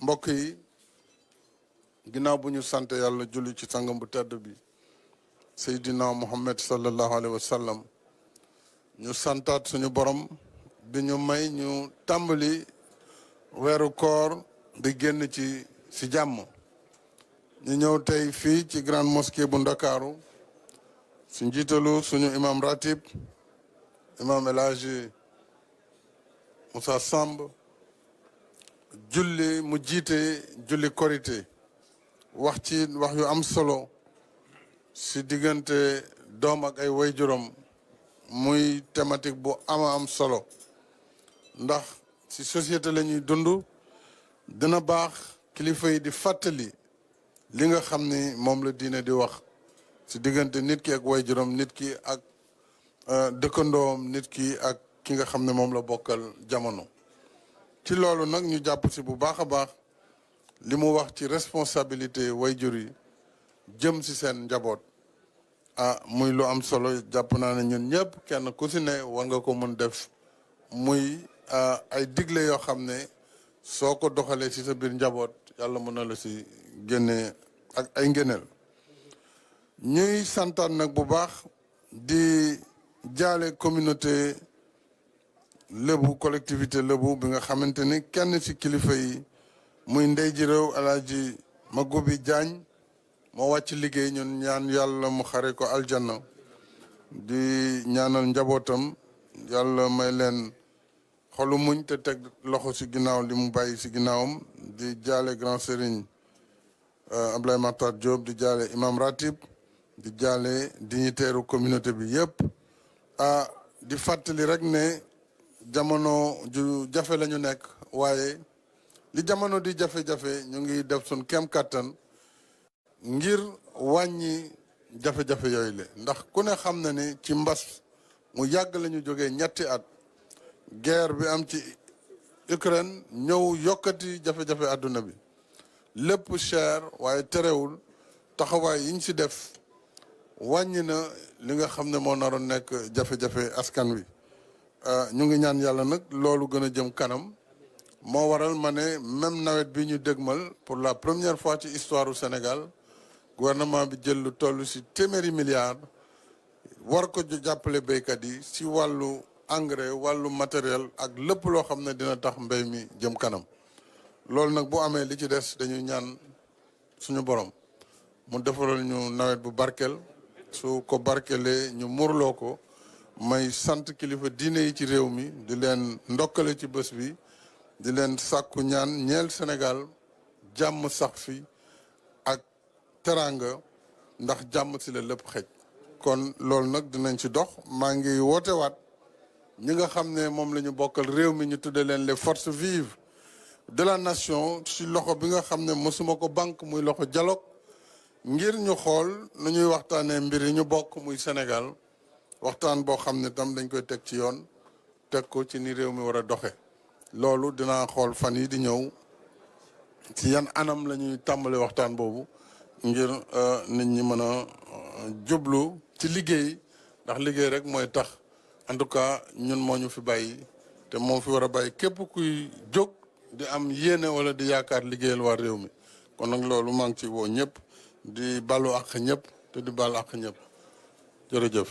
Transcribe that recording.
mbokk yi ginnaaw bu ñu sant yàlla julli ci sangam bu tedd bi Seydina Muhammad sallallahu alayhi wa sallam ñu santaat suñu borom bi ñu may ñu tàmbali weeru koor di génn ci jàmm. ñu ñëw tey fii ci grande mosquée bu Ndakaaru su njiitalu suñu imam ratib imam El Hadji Moussa Samb julli mu jiite julli korité wax yu am solo si diggante doom ak ay waajuram muy thématique bu am solo ndax si société la ñuy dund dina baax kilifa yi di fàttali li nga xam ni moom la diine di wax si diggante nit ki ak waajuram nit ki ak dëkkandoom nit ki ak ki nga xam ne moom la bokkal jamono. ci loolu nag ñu jàpp si bu baax a baax li mu wax ci responsabilité waajur yi jëm si seen njaboot muy lu am solo jàpp naa ne ñun ñëpp kenn ku si ne war nga ko mën def muy ay digle yoo xam ne soo ko doxalee si sa biir njaboot yàlla mën na la si génne ak ay ngëneel ñuy santaan nag bu baax di jaale communauté lébu collectivité lébu bi nga xamante ni kenn ci kilifa yi muy ndey ji réew Alaaji Magobi Jaañ moo wàcc liggéey ñun ñaan yàlla mu xare ko aljanna di ñaanal njabootam yàlla may leen xolu muñ te teg loxo ci ginnaaw li mu bàyyi ci ginnaawam di jaale grand sëriñ Ablaye Matar Diop di jaale imam ratib di jaale dignitaire communauté bi yëpp di fàttali rek ne jamono ju jafe la ñu nekk waaye li jamono di jafe-jafe ñu ngi def suñ kem kàttan ngir wàññi jafe-jafe yooyu le ndax ku ne xam na ni ci mbas mu yàgg la ñu jógee ñetti at guerre bi am ci Ukraine ñëw yokkati jafe-jafe àdduna bi lépp cher waaye terewul taxawaay yiñ ci def wàññi na li nga xam ne moo naroon nekk jafe-jafe askan wi ñu ngi ñaan yàlla nag loolu gën a jëm kanam moo waral ma ne même nawet bi ñu dégmal pour la première fois ci histoire du Sénégal gouvernement bi jël lu toll ci téeméeri milliards war ko jàppale béykat yi ci wàllu engrais wàllu matériel ak lépp loo xam ne dina tax mbéy mi jëm kanam loolu nag bu amee li ci des dañuy ñaan suñu borom mu defaral ñu nawet bu barkeel su ko barkelee ñu murloo ko may sant kilifa diine yi ci réew mi di leen ndokkale ci bés bi di leen sàkku ñaan ñeel Sénégal jàmm sax fi ak teraanga ndax jàmm si la lépp xej kon loolu nag dinañ ci dox maa ngi wootewaat ñi nga xam ne moom la ñu bokkal réew mi ñu tudde leen les forces vives de la nation ci loxo bi nga xam ne mosuma ko banque muy loxo dialogue ngir ñu xool nu ñuy waxtaanee mbir yi ñu bokk muy Sénégal waxtaan boo xam ne tam dañ koy teg ci yoon teg ko ci ni réew mi war a doxe loolu dinaa xool fan yi di ñëw ci yan anam la ñuy tàmbali waxtaan boobu ngir nit ñi mën a jublu ci liggéey ndax liggéey rek mooy tax en tout cas ñun moo ñu fi bàyyi te moo fi war a bàyyi képp kuy jóg di am yéene wala di yaakaar liggéeyal waa réew mi kon nag loolu maa ngi ci woo ñëpp di balu àq ñëpp te di balu àq ñëpp jërëjëf